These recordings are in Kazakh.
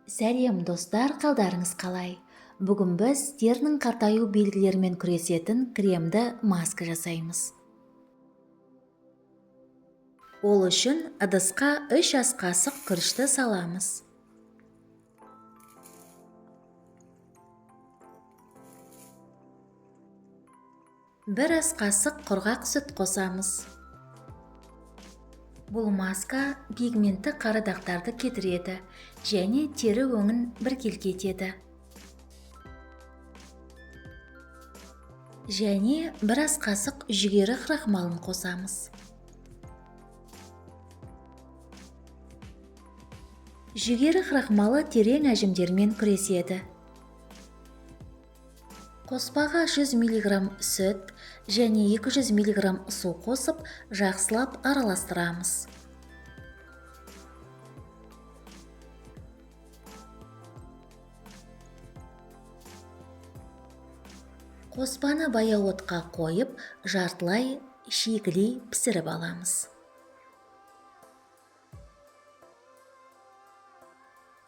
Сәлем, достар, қалдарыңыз қалай? Бүгін біз терінің қартаю белгілерімен күресетін кремді маска жасаймыз. Ол үшін ыдысқа 3 ас қасық күрішті саламыз. 1 ас қасық құрғақ сүт қосамыз. Бұл маска пигментті қара дақтарды кетіреді және тері өңін біркелкі етеді. Және 1 ас қасық жүгері крахмалын қосамыз. Жүгері крахмалы терең әжімдермен күреседі. Қоспаға 100 миллиграмм сүт және 200 миллиграмм су қосып, жақсылап араластырамыз. Қоспаны баяу отқа қойып, жартылай шикілей пісіріп аламыз.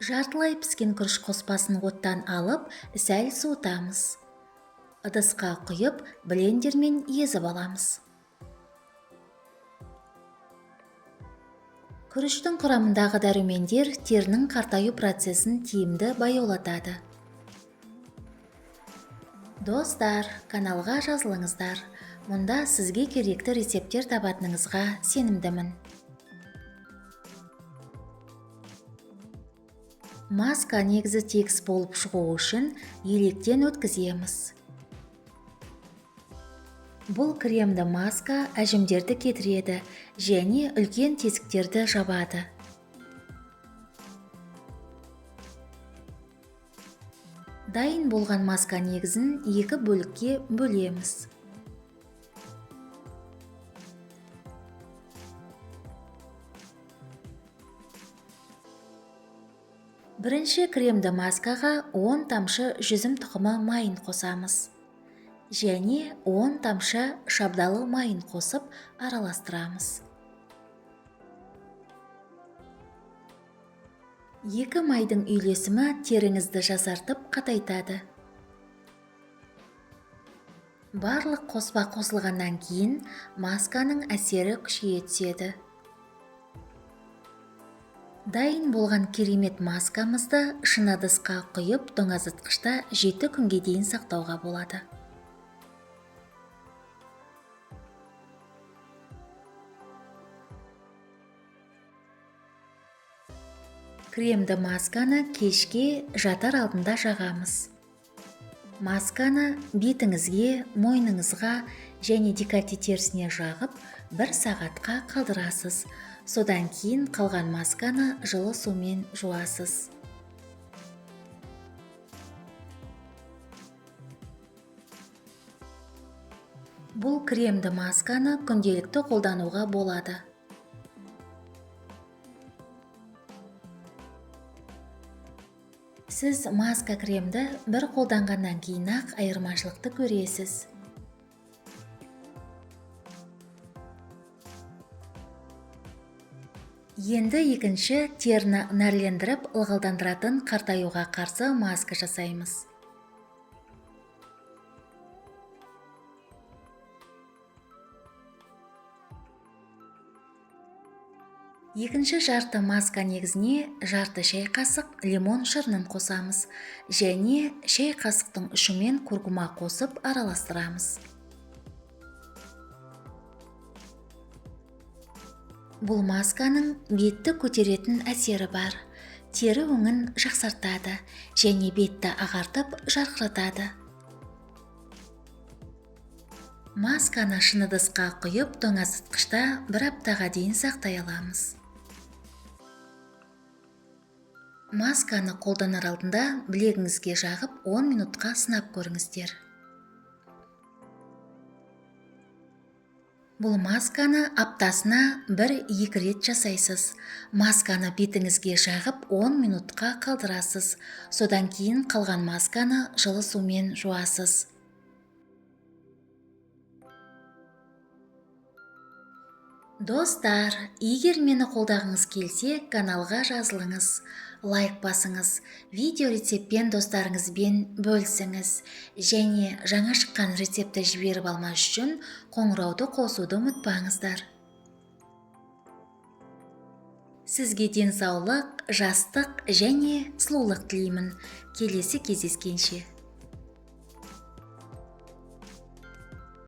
Жартылай піскен күріш қоспасын оттан алып, сәл суытамыз. Ыдысқа құйып, блендермен езіп аламыз. Күріштің құрамындағы дәрумендер терінің қартаю процесін тиімді баяулатады. Достар, каналға жазылыңыздар. Мұнда сізге керекті рецепттер табатыныңызға сенімдімін. Маска негізі тегіс болып шығу үшін електен өткіземіз. Бұл кремді маска әжімдерді кетіреді және үлкен тесіктерді жабады. Дайын болған маска негізін 2 бөлікке бөлеміз. Бірінші кремді маскаға 10 тамшы жүзім тұқымы майын қосамыз. Және 10 тамшы шабдалы майын қосып араластырамыз. 2 майдың үйлесімі теріңізді жасартып қатайтады. Барлық қоспа қосылғаннан кейін масканың әсері күшейе түседі. Дайын болған керемет маскамызды шыны ыдысқа құйып, тоңазытқышта 7 күнге дейін сақтауға болады. Кремді масканы кешке жатар алдында жағамыз. Масканы бетіңізге, мойныңызға және декольте терісіне жағып, 1 сағатқа қалдырасыз. Содан кейін қалған масканы жылы сумен жуасыз. Бұл кремді масканы күнделікті қолдануға болады. Сіз маска кремді бір қолданғаннан кейін-ақ айырмашылықты көресіз. Енді екінші теріні нәрлендіріп ылғалдандыратын қартаюға қарсы маска жасаймыз. Екінші жарты маска негізіне жарты шай қасық лимон шырынын қосамыз және шай қасықтың ұшымен куркума қосып араластырамыз. Бұл масканың бетті көтеретін әсері бар. Тері өңін жақсартады және бетті ағартып жарқыратады. Масканы шыны ыдысқа құйып, тоңазытқышта 1 аптаға дейін сақтай аламыз. Масканы қолданар алдында білегіңізге жағып 10 минутқа сынап көріңіздер. Бұл масканы аптасына 1-2 рет жасайсыз. Масканы бетіңізге жағып 10 минутқа қалдырасыз. Содан кейін қалған масканы жылы сумен жуасыз. Достар, егер мені қолдағыңыз келсе, каналға жазылыңыз. Лайк басыңыз, видео рецептпен достарыңызбен бөлісіңіз және жаңа шыққан рецептті жіберіп алмас үшін қоңырауды қосуды ұмытпаңыздар. Сізге денсаулық, жастық және сұлулық тілеймін. Келесі кездескенше.